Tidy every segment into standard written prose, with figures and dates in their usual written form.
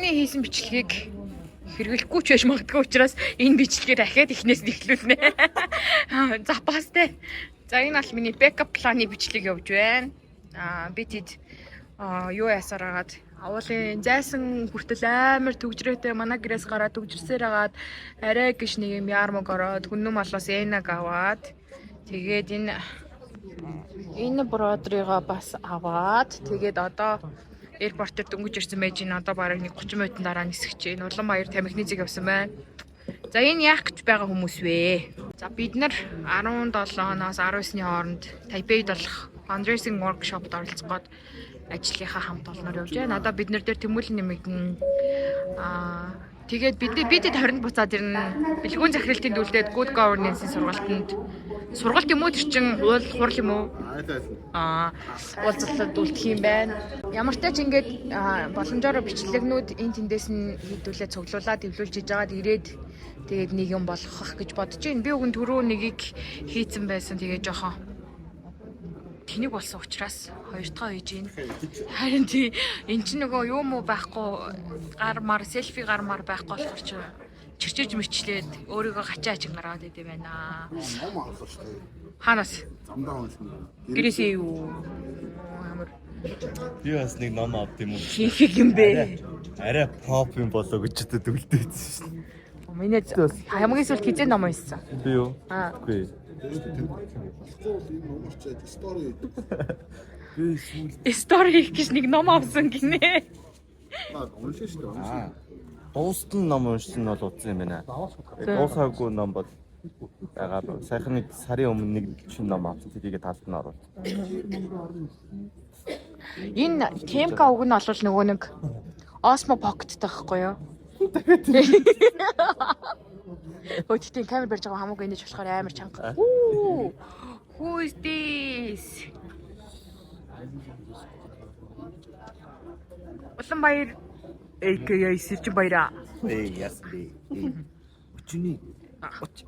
Өмнөний хийсэн бичлэгийг хэрэглэхгүй ч байж магадгүй учраас энэ бичлэгээ дахиад эхнээс нь эхлүүлнэ. Запастай. За, энэ бол миний backup plan-ы бичлэг явж байна. Би тэд юу ясаар агаад агуулын зайсан хүртэл амар түгжрээтэй манай гэрээс гараад түгжирсээр агаад арай гიშ нэг юм яармаг ороод хүннүм малаас энаг аваад, тэгээд энэ бродрыгаа бас аваад, тэгээд одоо airport дээр дөнгөж ирсэн байж байна. Одоо бараг нэг 30 минутын дараа нисэх чинь. Улаанбаяр тамхины зэг явсан байна. За, энэ яах гэж байгаа хүмүүс вэ? За, бид нар 17-оноос 19-ны хооронд Тайпейд болох fundraising workshop-д оролцох гээд ажлынхаа хамт олноор явж байна. Одоо бид нар дээр тэмүүлэн нэмэгдэн. Тэгээд бидэд 20-нд буцаад ирнэ. Бэлгүүн захиралтын дүүлдээд good governance-ийн сургалтанд, сургалт юм уу, тэр чин уул хурал юм уу? Уулзалтад үлдэх юм байна. Ямар ч тач ингээд боломжоор бичлэгнүүд энэ тэндээс нь хийдүүлээ цуглуулад эвлүүлж иж байгаад ирээд, тэгээд нэг юм болгох гэж бодож байна. Би уг нь түрүү нэгийг хийцэн байсан. Тэгээд жоохон тэнэг болсон учраас хоёр дахь хийж байна. Харин тий, эн чинь нөгөө юм уу байхгүй, гар мар селфи гар мар байхгүй болохоор чи чирчиж мэрчлээд өөрийгөө хачаа хачин гаргаад идэв байна. Ном авлаа шүү дээ. Хаанаас? Замдаа уншина. Гэрээсээ юу? Амар Би бас нэг ном авд юм уу? хийх юм бэ? Арай pop юм болоо гэж бодод үлдээсэн шүү дээ. Миний хамгийн сүүлд хизээ ном уншсан? Би юу? Аа. Үгүй. Болохгүй бол энэ ном очиад story хийдэг. Би сүүл Story хийх гэж нэг ном авсан гинэ. Аа, уншин шүү дээ. Уншин. Аа. Дуустал ном уншсан нь бол утсан юм байна. Дуусаагүй ном бол байгаа. Сайхан нэг сарын өмнө нэг шинэ ном авсан. Тэрийг талд нь оруулсан. Энэ Темка уг нь бол нөгөө нэг Osmo Pocket таахгүй юу? Өөдөлтийн камер барьж байгаа хамаагүй энэч болохоор амар чанга. Хүү. Who is this? Улаанбаяр AKA Сэржин баяраа. Эй, яс би. Өчний. Оч.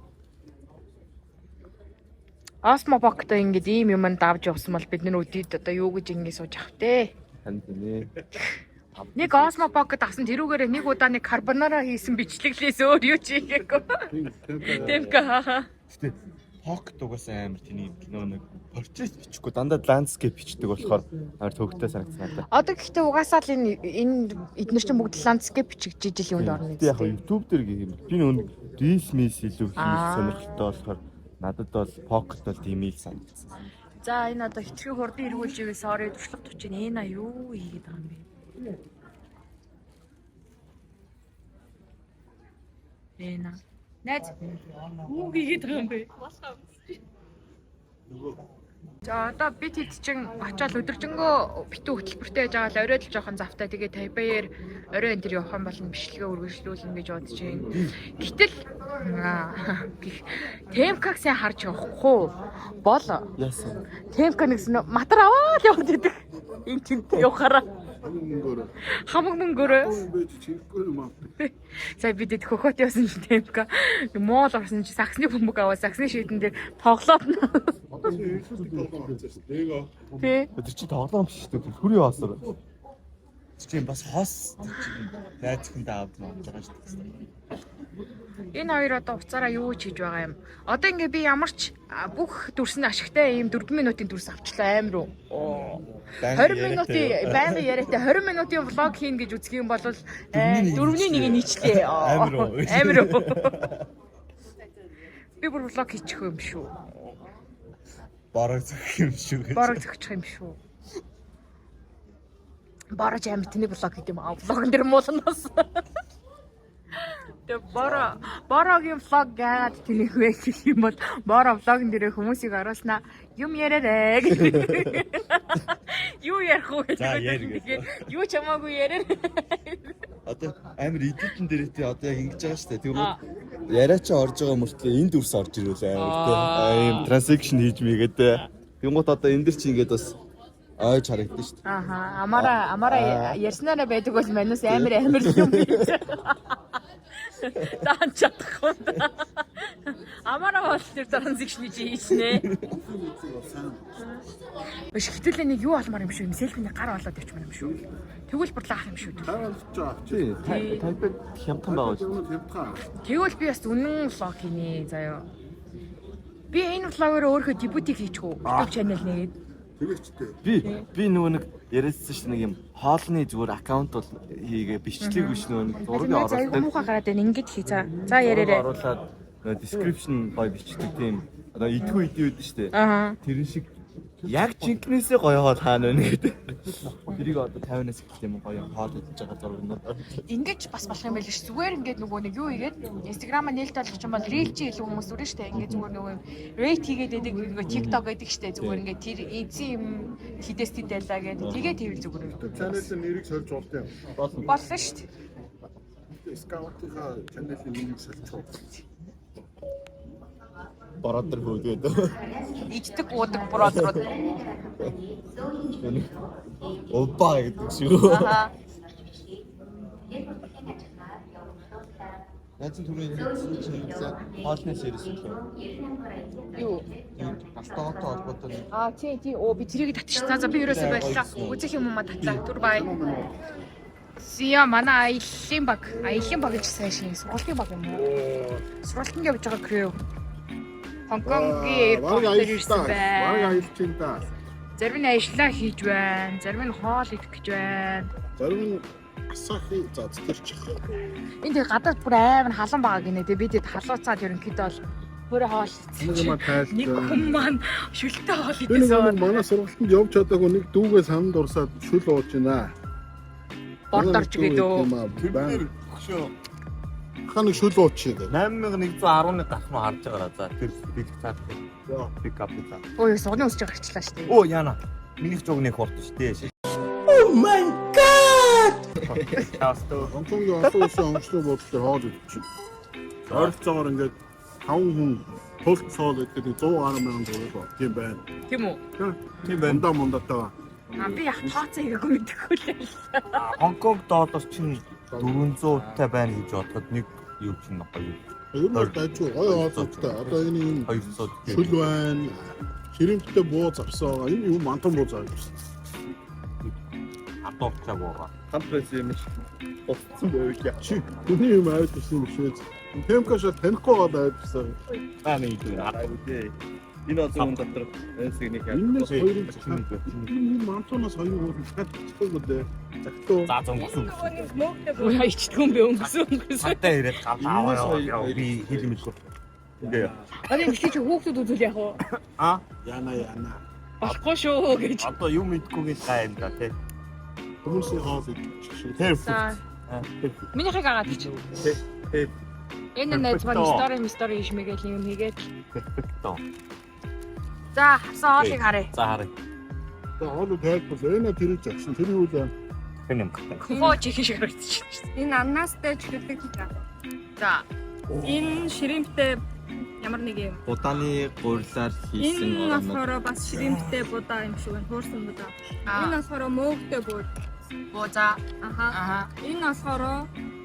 Osmo Pocket ингээд ийм юм давж явсан бол бид нар өдөрт одоо юу гэж ингэ сууж авах те. Танд нэ. Нэг Osmo Pocket авсан, тэрүүгээрээ нэг удаа нэг карбонара хийсэн бичлэглээс өөр юу ч хийгээгүй. Темка. Гэтэ Pocket угаасаа амар тэний кино нэг портрет бичихгүй дандаа landscape бичдэг болохоор амар төгтэй санагдсан надад. Одоо гэхдээ угаасаа л энэ эднэр чинь бүгд landscape бичиж ижил юунд орно. Гэтэ яг YouTube дээр гэх юм. Би нөгөө Reels мис илүү хийх Аа. сонирхолтой болохоор надад бол Pocket бол тийм ил санагдсан. За, энэ одоо хитрхи хурдан эргүүлж ивэл sorry, туршлага төвч энэ юу хийгээд байгаа юм бэ? Энэ найз юу хийгээд байгаа юм бэ? За, одоо би тэд чин очиод өдөржингөө битүү хөтөлбөртэй яж байгаа л орой л жоохон завтай. Тэгээ Тайбэйэр орой энэ төр явах юм бол бичлэгээ үргэлжлүүлнэ гэж бодож байна. Гэтэл Темкаг сайн харж явахгүй бол Яасан. Темка нэгсэн матар аваад яваад идэг. Энэ тэнд явахаараа Хамаг мөнгөөр. хамаг мөнгөөрөө. Юм бэ чи чирэхгүй юм авдаг. Сая бид эд хөхөт явсан чинь Темка моол орсон чи саксны бөмбөг аваад саксны шийдэн дээр тоглоод. Одоо ирэлтүүд тоглоом авчихсан шүү дээ. Лего. Тий. Тэр чинь тоглоом биш шүү дээ. Хүрээ яасаар. Тэр чинь бас хос тэр чинь найз хүндээ авд мавж байгаа шүү дээ. Энэ хоёр одоо уцаараа юу ч хийж байгаа юм. Одоо ингээ би ямар ч бүх дүрс нь ашигтай ийм 4 минутын дүрс авчлаа, амар уу. 20 минутын байнга яриатай 20 минутын vlog хийн гэж үзэх юм бол дөрөвний нэг нь нийчлээ. Амар уу. Амар уу. Би бүр vlog хийчих юм шүү. Бараг зөх юм шүү гэж. Борог зөгчих юм шүү. Борож амар тэнийг vlog хийх юм аа. Vlog дээр муулнаас. Тэгээ борогийн vlog яагаад тэнийх вэ гэх юм бол боро vlog-н дээр хүмүүсийг оруулснаа юм яриарэ гэх. Юу ярих вэ? За, яар гэж. Тэгээд юу ч хамаагүй яриарэ. Одоо амар эдитэн дээр тий одоо яг ингэж байгаа шүү дээ. Тэгвэл яриа чи орж байгаа мөртлөө энэ дүрс орж ирвэл амар тий. Ийм transaction хийж мэйгээ тий. Тэнгуут одоо энэ дэр чи ингээд бас ойж харагдана шүү дээ. Аха, амаараа ярьснараа байдаг бол манус амар амар юм хийж. Даан чадахгүй. Амаараа бол тэр transaction хийж хийснэ. бичлэг бол сайн. Биш, хэвтүүлээ нэг юу олмоор юм шүү. Юм селфиний гар болоод явчихмаар юм шүү. Тэгвэл бүр лаах юм шүү. Гар олж авчих. Тий, Тайпед хямдхан байгаа шүү. Хямдхан. Тэгвэл би бас үнэн vlog хийнэ заяа. Би энэ vlog оор өөрийнхөө дебютийг хийчих үү? YouTube channel нэгээд. Тэгээчтэй. Би нөгөө нэг яриадсан шүү, нэг юм хоолны зүгээр аккаунт бол хийгээ бичлэг биш, нөгөө нэг зургийг За, айгу оруулдаг. муухай гараад байна. Ингэж хий за. За, яриарай. Оруулаад нөгөө description гоё бичдэг тийм. Одоо идэхүү идэв өгдөн шүү дээ. Аа. Тэрэн шиг яг жинкнээсээ гоё хоол хаана вэ гэдэг. Тэрийг одоо 50-наас эхэлт юм гоё хоол идэж байгаа зургнууд. Ингэж бас болох юм байл ш. Зүгээр ингээд нөгөө нэг юу хийгээд Instagram-а нээлт болгох юм бол reel чи илүү хүмүүс үрнэ штэ. Ингээд зүгээр нөгөө юм rate хийгээд байдаг, нөгөө TikTok гэдэг штэ. Зүгээр ингээд тэр эзэн юм хідээс тэд байлаа гэдэг. Тэгээ тэрвэл зүгээр. Channel-ийн нэрийг сольж болд юм. Болно штэ. Scout-ийнхаа channel-ийн нэрийг сольж. Бородор хөөдөөд. Иддэг уудаг brother ууд. Опа гэдэг шиг. Аа. Наац түрүүний хэлсэн чинь хоолны series үлээ. Юу? Алтаатай холбоотой нэг Аа, тий. Оо, би тэрийг татчих. За, би ерөөсөө баярлаа. Үзэх юм уу татлаа. Түр бай. Зя, манай аяллаа баг. Аяллаа баг гэж сайн шин. Сургуулийн баг юм уу? Сургалтанд явж байгаа crew. Хонконгийн airport дээр ирсэн Бараг байна. аялж чинь та. Зарим нь ажиллаа хийж байна. Зарим нь хоол идэх гэж байна. Зарим нь асаахи за зэтэрчих. Энэ тэг гадаад бүр амар халан байгаа гинэ. Тэг би тэд халууцаад ерөнхийдөө бол өөрөө хоол Нэг юм тайлж. Нэг хүн маань шүлтэй хоол Би нэг идсэн. манай сургалтанд явж чадаагүй нэг дүүгээ санд урсаад шүл ууж байна. Бордорж гээдөө. Тэр Хөшөө ха нэг шүл уучээ. 8111 гарах нь харж байгаараа. За, тэр бэлэг цаад. Пик ап за. Ой, сугны өсч гарчлаа шүү дээ. Оо, яана. Минийх жог нэг хурд шүү дээ. Oh my god. Хонконгийн олон улсын онгоцны буудлын дээр хоол идчих. Ойролцоогоор ингээд 5 хүн тулт цоол идэхэд 100 гаруй мянган төгрөг бол тийм байна. Тийм үү? Тийм байна. Мундаа мундаатайгаа. А, би яг тооцоо хийгээгүй мэдэхгүй лээ. Хонконг доллар чинь 400 та байна гэж бодоход нэг юу чинь гоё. Ер нь бол дайжгүй гоё хоолтой. Одоо энэ юм 200 шүл байна. Ширэмттэй буу завсан байгаа. Энэ юм мантан буу завсан. Адуурчааг байгаа. хамт байсан юм шиг болцсон байвал яа. Чи хүний юм аваад ирсэн юм шиг. Темка шал танихгүй гол аваад ирсэн. Аа, нэг юм. Аагүй. Энэ олон хүн дотор энэсийг нэг Энэс хоёрын энэ мантунаас хоёр өөр татчихгүй дээ. Загтуу. За, зөнгөсөн. Ой, ичдгүй юм бэ, өнгөсөн өнгөсөн. Цадаа ирээд гал аваа. Би хэл мэлгүй. Ингээ. Одоо ингэ чи хүүхдүүд үзүүл яах вэ? Аа, Яна яна. Болохгүй шүү гэж. одоо юм мэдгүй гэж гай юм да тий. Хүмүүсийн хоол идчих шиг. Тэр. За. Минийхийг агаад чи. Тий. Энэ найз маань story story хийж мэгээл юм хийгээд. Perfecto. За, хавсан хоолыг харъя. За, харъя. За, хоолыг тайлбар. Энэ тэрийг загсан. Тэр юу лээ? Тэр юм гэх. Хоо чихэн шиг харагдчих. Энэ ананастай чихэрлэг гэж байна. За, Энэ shrimp тэй ямар нэг юм. Будааны гурилаар хийсэн Энэ оронод. болохоор бас shrimp тэй будаа юм шиг байна. Хуурсан будаа. Энэ аа, болохоор мөөгтэй бууз. буу за. Аха. Аха. Энэ болохоор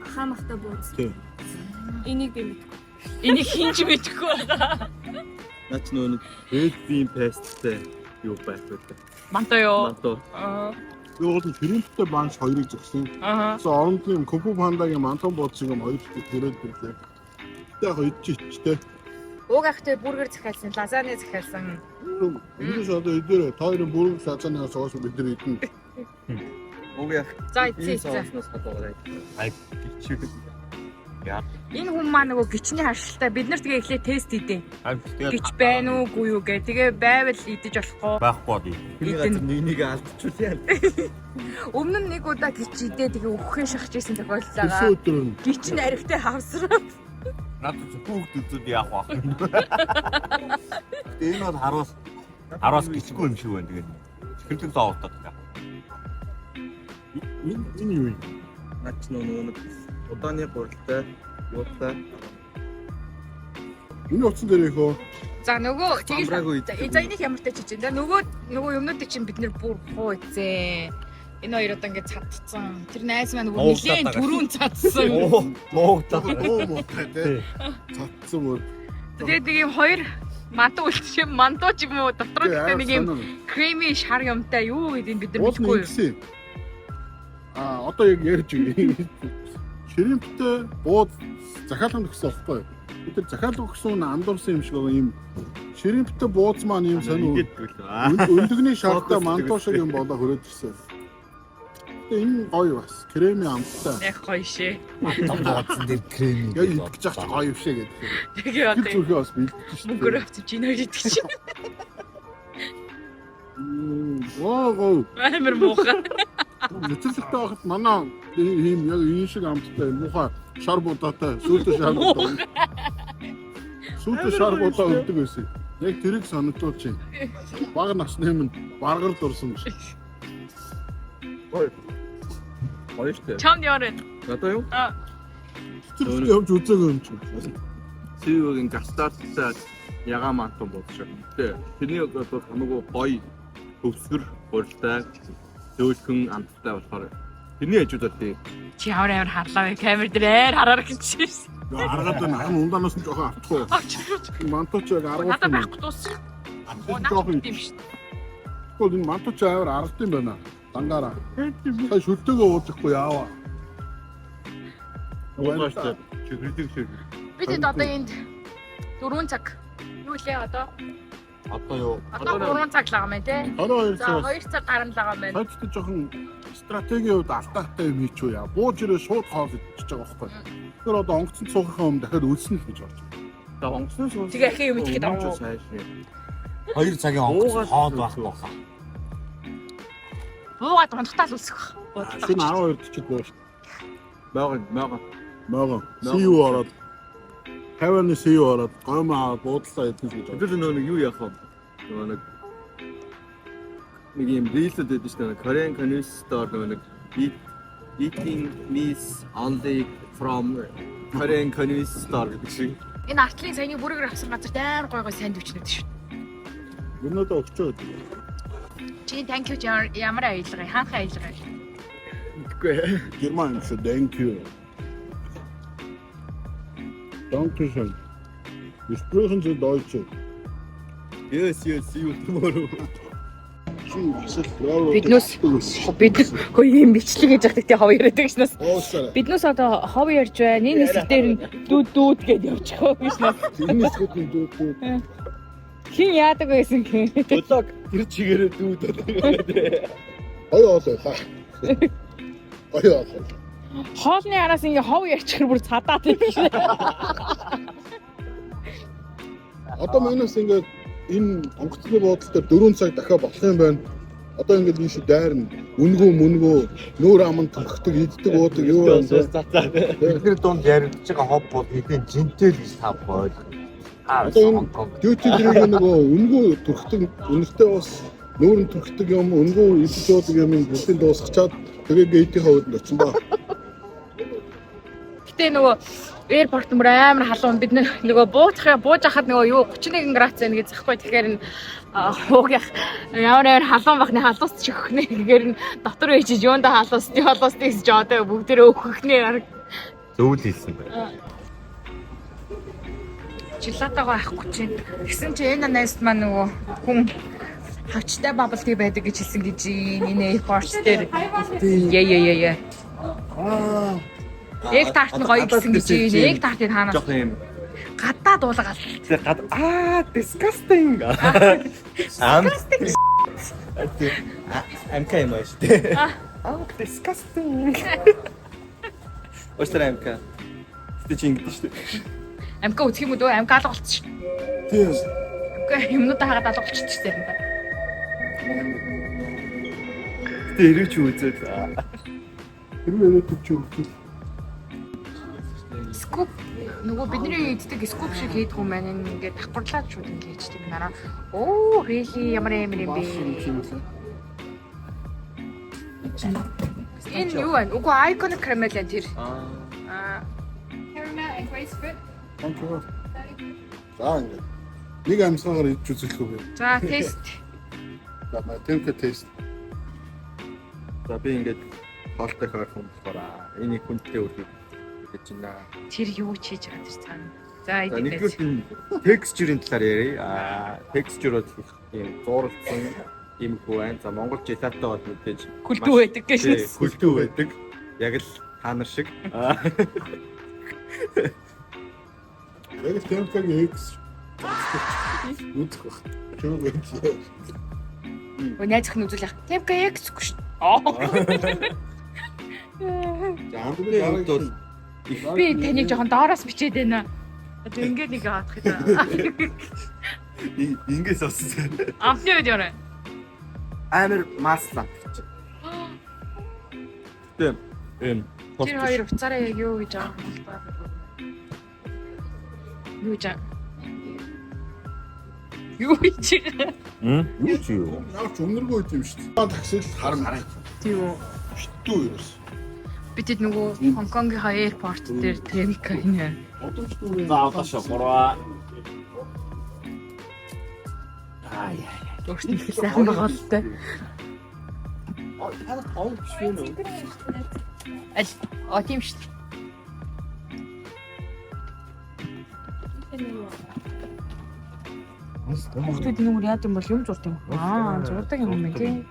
ахаамахтай бууз. Тийм. Энийг би мэдэхгүй. Энийг хинж мэдэхгүй байгаа. Наач нөгөө нэг red bean paste-тэй юу байх вэ? Мантаа юу? Манту. Аа. Би бол shrimp тэй банш хоёрыг зогсон. Аа. Тэгсэн оронд нь Кунг Фу Пандагийн мантан бууцыг юм хоёр төрөөд ирлээ. Гэтэ яг идчих ичтэй. Ууг ахтай бургер захиалсан, лазанья захиалсан. Эндээс одоо эдгээр та хоёрын бүрэн лазаньяас соус бид нар идэнэ. Уг яг За, энэ идсэн. соуснаас гадуугараа. Ай чи. Яа. Энэ хүн маань нөгөө гिचний харшилтай бид нар тэгээ эхлээ тест хийдэ. Тэгээд Гिच байна уу, үгүй юу гэ. Тэгээ байвал идэж болохгүй. Байхгүй бол. Хүний газар нэг нэг алдчихвал яа. Өмнө нь нэг удаа гिच идээ тэгээ өгөхийн шахаж исэн тохиолдол Төрсөн байгаа. өдөр нь Гिच нь аривтай хавсраад. Надад хүүхд үзүүд яах вэ? Тэгээ энэ бол харуус харуус гिचгүй юм шиг байна тэгээд. Чихэрлэг зоовтод байгаа. энэ юу юм? Наач нөгөө нэг удааны гурилтай юутай Энэ утсан дээр их өө. За, нөгөө Замбраагүй тэгэл идэх за, энийг ямар тач чинь. За, нөгөө юмнуудыг чинь бид нэр бүр хуу идсэн. Энэ хоёр одоо ингээд цадцсан. Тэр найз маань нөгөө Нуугдаад нилээн байгаа. түрүүн цадсан. Оо, нуугдаад. Дуу муутай те. Цацсан мөр. Тэгээд нэг юм хоёр Манту үлдчих юм, манту ч юм уу дотор нь гэхдээ нэг юм creamy шар юмтай юу гэдгийг бид нар Уул нь мэдэхгүй юу. ингэсэн. Аа, одоо яг ярьж өгье. Shrimp тэй бууз захиалга өгсөн байхгүй юу? Бид нар захиалга өгсөн нь андуурсан юм шиг байгаа юм. Shrimp тэй бууз маань юм сонь өндөгний шартай Фокус манту шиг юм болоо хөрөөд ирсэн. Тэгээ энэ гоё бас. Creamy амттай. Яг гоё шээ. Том буудсан дээр creamy. Яг идэх гэж ах гоё юм шиг гэдэг. Тэгээ Тэр одоо зүрхээ бас бэлдэж шүү мөнгөөр дээ. авчих чинь хоёр идэх чинь. Оо гоё. Амар муухай. Нэвтрүүлэгтэй байхад манай ийм яг энэ шиг амттай муухай шар будаатай сүйтэй шар будаа. Сүйтэй шар будаа өгдөг байсан. Яг тэрийг санагдуулж байна. Бага насны минь баргар дурсан биш. Гоё. Гоё шүү дээ. Чамд ямар вэ? Одоо юу? Аа. Нэвтрүүлэгт явж үзээгүй юм чинь. CU-гийн гастарттай ягаан мантан бодож. Тэ. Тэрний бол хамаагүй гоё төвсгөр хуралтай зөөлхөн амттай болохоор тэрний хажууд бол тий. Чи ямар амар харлаа вэ? Камер дээр ээр хараар гэж шээ. Аргаад байна. Харин ундаанаас нь жоохон автахгүй. Авч. Мантууч яг Надад аргуулсан. байхгүй дууссан. Жоохон юм шүү. Тэгвэл энэ мантууч амар аргад юм байна. Дангаараа. Сая шүлтэйгөө уудахгүй яаваа. Гоё шүү дээ. Чихэрлэг шиг. Бид хэд одоо энд 4 цаг. Юу лээ одоо? Одоо юу? Одоо 3 цаг л байгаа юм тий. 22 За цаг. 2 цаг гарan л байгаа юм байна. Сая ч жоохон стратегийн хувьд алдаатай юм хийчихв яа. Бууж ирээ шууд хоол идчихэж байгаа байхгүй. Тэгэхээр одоо онгоцонд суухын өмнө дахиад өлснө л гэж орж байна. За онгоцны суус. Тэгээ ахин юм идэх гээд байгаа юм. Сайш. 2 цагийн онгоц хоол байхгүй баха. Буугаад унтахтаа л үлсэх. Бодлоо. Шинэ 12 чиг бууш. Мойгон, мойгон. Мойгон. CU ороод Тайваны CU ороод гоймоо аваад буудлаа идэх гэж байна. Тэр нөгөө нэг юу яах вэ? Нөгөө нэг нэг юм reel үүд байдаг шүү дээ. Korean convenience store нөгөө нэг eating meals only from Korean convenience store гэдэг шиг. Энэ артлын саяны бүргээр авсан газар амар гой гой сандвичнүүд шүү. Өнөөдөр өгчөө. Чи thank you ямар ямар аялга юм? Хаанхай аялга юм? Мэдгүй. Герман юм шүү. Thank you. Danke schön. Wir sprechen Sie Deutsch. Yes, yes, see you tomorrow. Чи асал браво. Биднээс бид хөө ийм бичлэг хийж явах гэдэг хов яриад байгаа шнаас. Уучлаарай. Биднээс одоо хов ярьж байна. Энэ хэсэг дээр нь дүүд дүүд гэж явчих хөө биш наа. Энэ хэсэгт нь дүү дүү. Хин яадаг байсан гэх. Блог тэр чигээрээ дүүд. Гоё оолоо. Гоё оолоо. Хоолны араас ингээ хов ярьчихэр бүр цадаад байдаг шнэ. Одоо манайс ингээд энэ онгоцны буудлын дээр 4 цаг дахиад болох юм байна. Одоо ингээд энэ шиг дайрна. Үнгүү мөнгөө нүүр аман төрхдөг, иддэг, уудаг юу байна те. Бидний дунд яригдж байгаа хоб бол хэдийн жинтэй л гэж та ойлгох. Одоо энэ duty free-ийн нөгөө үнгүү төрхдөг, үнэртэй бас нүүр нь төрхдөг юм, үнгүү идэж уудаг юм бүгдийг дуусгачаад тэгээ gate ийн хувьд очсон ба. Гэтэ нөгөө airport мөр амар халуун бид нөгөө буучих бууж хахад нөгөө юу 31 градус байна гэж захгүй тэгэхээр н хуугийнх ямар амар халуун бахны халуус ч өгнө гэхээр н дотор ээж юунда халуус тий халуус тийс ч одоо бүгдээрээ өгөхнэ. Зөв л хэлсэн байна. Чилатагаа авахгүй чинь. Тэгсэн чи энэ найст маань нөгөө хүн хавчтай bubble tea байдаг гэж хэлсэн гэж энэ airport дээр. Яа яа яа яа. Egg tart нь гоё гэсэн гэж egg tart ыг хаанаас Жохон юм. гадаад уулгаал. Тэгээ гад аа disgusting. Ам МК юм аа шүү дээ. Аа disgusting. Уучлаарай МК. Гэтэ чи ингэдэж шүү дээ. МК үзэх юм уу дөө? МК алга болчих. Тийм. МК юмнуудаа хагаад алга болчих заримдаа. Гэтэ хэрэг чи үзээд. Хэрвээ ирээд чи өгчих. Scoop нөгөө бидний иддэг scoop шиг хийдэг юм байна. Энэ ингээд давхарлаад шууд ингээд хийждэг юм нараа. Оо, really ямар амар юм бэ? Энэ юу вэ? Үгүй iconic caramel энэ тэр. Аа. Caramel and grapefruit. Thank you. За ингээд нэг амьсгаагаар идэж үзэх үү. За, тест. За, темпе тест. За би ингээд хоолтой хойх юм болохоор энийг хүндтэй өргөе гэж байна. Тэр юу ч хийж байгаа тэр цаана. За За идэв. нэгдүгээр нь texture-ийн талаар ярив. Texture бол их тийм зууралдсан ийм хүү байна. За Монгол gelato бол мэдээж Хүлдүү байдаг гэж. тий, хүлдүү байдаг. Яг л та нар шиг. Яг л Темпагийн X үзэх баг. Чөөг үзээ. Өө найзах нь үзүүл яах. Темка X үгүй шүү. Аа. За амтны хувьд бол Би таныг жоохон доороос бичээд байна. Одоо ингээд нэг авах юм. ингэ сонссон. Амтны үед яарай. Амар маслаа гэж. Гэтэ эм Тэр хоёр уцаараа яг юу гэж байгаа юм бэ? Юу гэж байгаа? Юу гэж байгаа? Юу ч юу. Наач өмнөргөө байт юм шүү дээ. Таксил хар мар. Тийм үү. Битүү ерөөс. Би тэд нөгөө Хонконгийнхаа аэропорт дээр Темка энэ. Одооч дүүрээ. За одоо шо 3. Өөртөө их сайхан байгаа л та. Та гоё биш үү? Аль а тийм шүү дээ. Хүүхдүүд энэ үр яад юм бол юм зурдаг юм. Аа, зурдаг юм байна тий.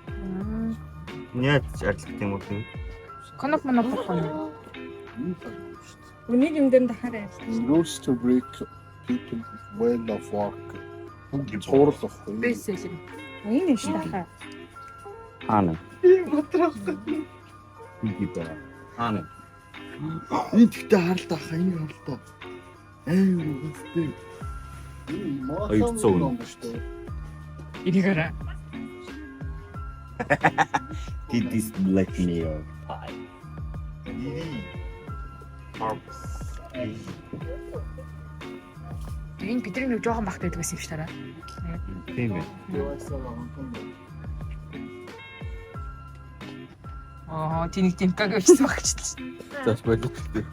Яаж арилгах юм бэ? Коноп моноп болох юм. Нэг юм дээр дахиад арилгах. Rules to break people well of work. Цуврал واخгүй. Бэсэлэр. Энэ юм шиг дахиад. Хаана? Би баа. Хаана? Энэ тэгтээ харалт ах энэ харалт. Амар үстэй. 200 үнэ. шүү дээ. Энийг хараа. Did this black mirror pie? Энэ бидний нэг жоохон бахт байдаг байсан юм шиг тараа. Тийм ээ. Аа, тэнийг Темкаг явуулсан баг ч. За болчихтой.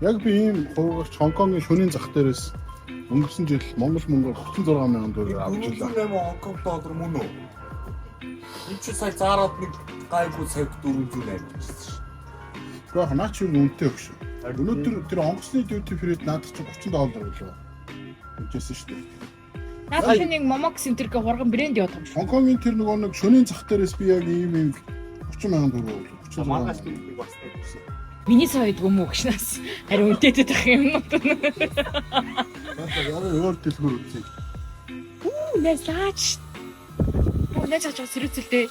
Яг би ийм хувиргач Хонконгийн шөнийн зах дээрээс өнгөрсөн жил Монгол мөнгөөр 36 мянган төгрөг авч илаа. 408 Хонконг доллар мөн үү? Энд чи сая заараад нэг гайгүй сая 408 гэсэн шин. Гэхдээ яг наа чи юу үнэтэй өгш. Өнөөдөр тэр онгоцны duty free-д наадах чи 30 доллар билүү. Гэжсэн шүү дээ. Наад чи нэг Момок центргээ хурган брэнд яваад юм шиг. Хонконгийн тэр нөгөө нэг шөнийн зах дээрээс би яг ийм ийм 30 мянган төгрөг билүү. 36 Маргааш мянган. би нэг бас нэг гэсэн. Миний сая байдгүй мүү гэшнээс. Харин үнэтэй дэх юм. За яг өөр дэлгүүр үзье. Нэ лаач. Нэ чаж сэрүүцэлтэй.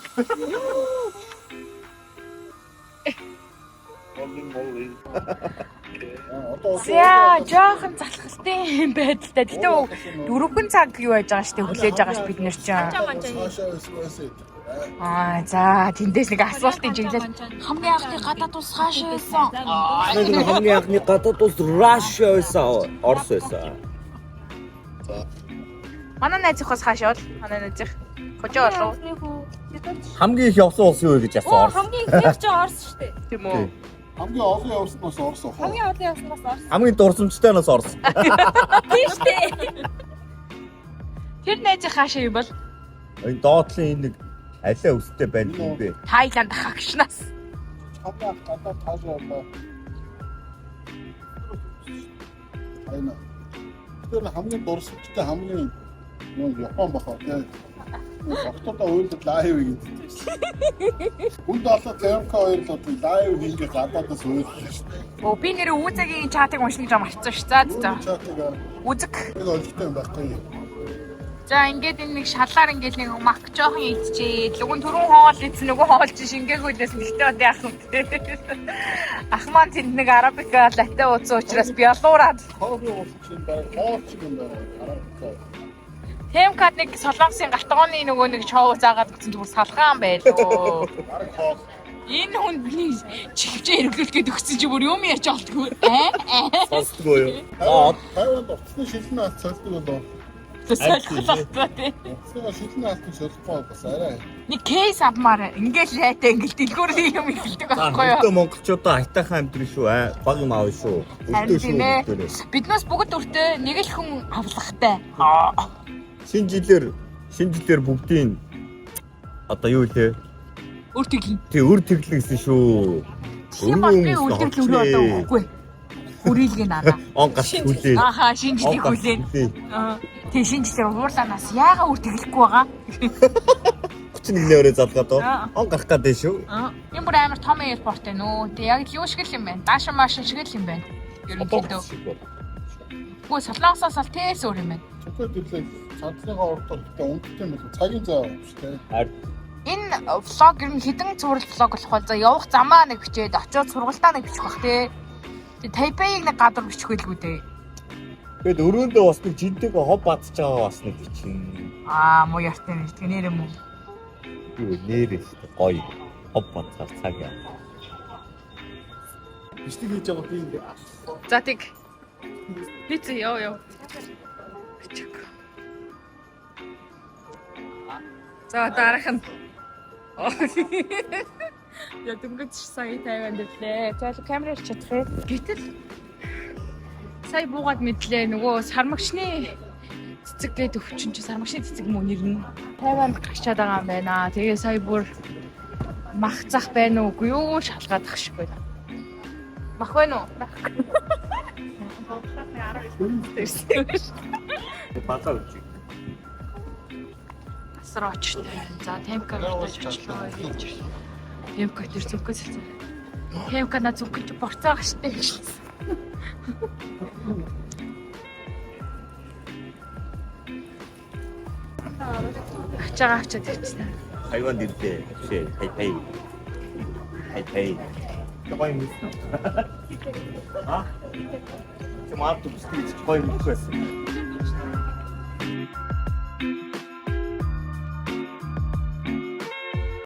Одоо За, жоохон залхалтай юм байдалтай. Гэтэ дөрөвхөн цаг юу яаж байгаа штэ хүлээж байгаа ш бид нэр чинь. Цаашаа байсан. Аа, за тэндээс нэг асуултын чиглэл хамгийн анхны гадаад улс хаашаа байсан? Хамгийн анхны гадаад улс Russia байсан, Орос байсан. Манай найзынхаас хаашаа бол? Манай найзынх хожоо болов Хамгийн их явсан улс юу вэ гэж асуу Орос. Хамгийн их чи Орос шүү дээ. тийм үү? Хамгийн олон явсан бас Орос ах. Хамгийн олон явсан бас Орос. Хамгийн дурсамжтай нь бас Орос. Тийм шүү дээ. Тэр найзын хаашаа юм бол? Энэ доотлын энэ нэг алиа өстэй байна юм бэ? Тайланд хагшнаас. Хамгийн анх гадаад хаашаа болоо. Айна. Тэр хамгийн дурсамжтай хамгийн юу Япон бахаа тий. Октодоо уйлд live гэдэг. Хүн долоо ТМК хоёр л одоо live хийгээ гадаадаас уйллаа шүү дээ. Оо би нэр Үүзэгийн chat ыг уншина гэж марцсан ш. За за. Chat ыг Үзэг. нэг олигтой юм байхгүй. За ингээд энэ нэг шалаар ингээд нэг мак жоохон идчихээ. Лүгэн түрүүн хоол идсэн нөгөө хоол чи шингээгүй лээс нэгтэй бод яах юм бэ? Ах маань тэнд нэг арабика латте ууцсан учраас бялуураад Кофе уух чинь бараг хоол чиг юм байна. Арабика. Темкад нэг солонгосын галтгооны нөгөө нэг шоу заагаад өгсөн зүгээр салгаан байлоо. Бараг хоол. Энэ хүн миний чихвчээ хэрэглүүлэх гээд өгсөн чи бүр юм ярьж олдгүй. Аа аа. Сонсдгоо юу? За Тайванд утасны шилэн алт сольдог болоо. Солихлоо тий. Утасны шилэн алтыг солихгүй бас арай. Нэг кейс авмаар ингээл лайтай ингээл дэлгүүрийн юм эхэлдэг байхгүй юу? Өнөөдөр монголчуудаа айтайхан амьдрын шүү. Аа, баг юм аав шүү. Харин Өртөө шүү. тийм ээ. бүгдээрээ. Биднээс бүгд өртөө нэг л хүн авлагтай. Шинэ жилээр бүгдийн одоо юу лээ? Өр тэглэн. Тий өр тэглэн гэсэн шүү. Тийм бол би үлдэрэл өрөө одоо өгөхгүй. Хүрээлгээ нараа. Он гарч хүлээ. Ахаа, шинэ жилийг хүлээн. Аа. Тэгээ шинэ жилээр уурлаанаас яага үр тэглэхгүй байгаа. 31-ний өрөө залгаад оо. Аа. Он гарах гэдэг шүү. Аа. Энэ бүр амар том аэропорт байна нөө. Тэгээ яг л юу шиг л юм байна. Даашин маашин шиг л юм байна. Ерөнхийдөө. Үгүй Солонгосоос л тэс өөр юм байна. Чөкөд ирлээ. Цадлыгаа ордоор гэтээ унтд юм байна. Цагийн зай шүү дээ. Энэ влог ер нь хідэн цуврал влог болох бол за явах замаа нэг бичээд очиод сургалтаа нэг бичих бах тий. Тэгээ Тайпейг нэг гадуур бичих байлгүй дээ. Тэгэд өрөөндөө бас нэг жинтэйг хоб бадж байгаа бас нэг чинь. Аа муу яртай юм. Тэгээ нэр юм уу? Юу нэрээ шүү дээ. Гоё. Хоб бадцаар цаг яа. Бичлэг хийж байгаа би ингэ. За тэг. Пицца ёо ёо. Бичих. За дараах нь. Я дөнгөж сая Тайванд ирлээ. За камераар чадах ээ. Гэтэл сая буугаад мэдлээ нөгөө сармагчны цэцэг гээд өвчин чи сармагчны цэцэг мөн нэр нь. Тайванд гарчаад байгаа юм байна. Тэгээ сая бүр мах зах байна уугүй юу шалгаад ах шиг байна. Мах байна уу? Базаа үчиг. Асар очтой. За Темка гартаж очлоо. Темка тэр зүгээс хэлсэн. Темка на зүг гэж борцоо гаштай гэж. Ачаага авчиад ирчихсэн. Тайванд ирлээ. Бишээ. Тайпей. Тайпей. Гоё юм уу? Аа? Чи маад төгсгөл хийж гоё юм байсан.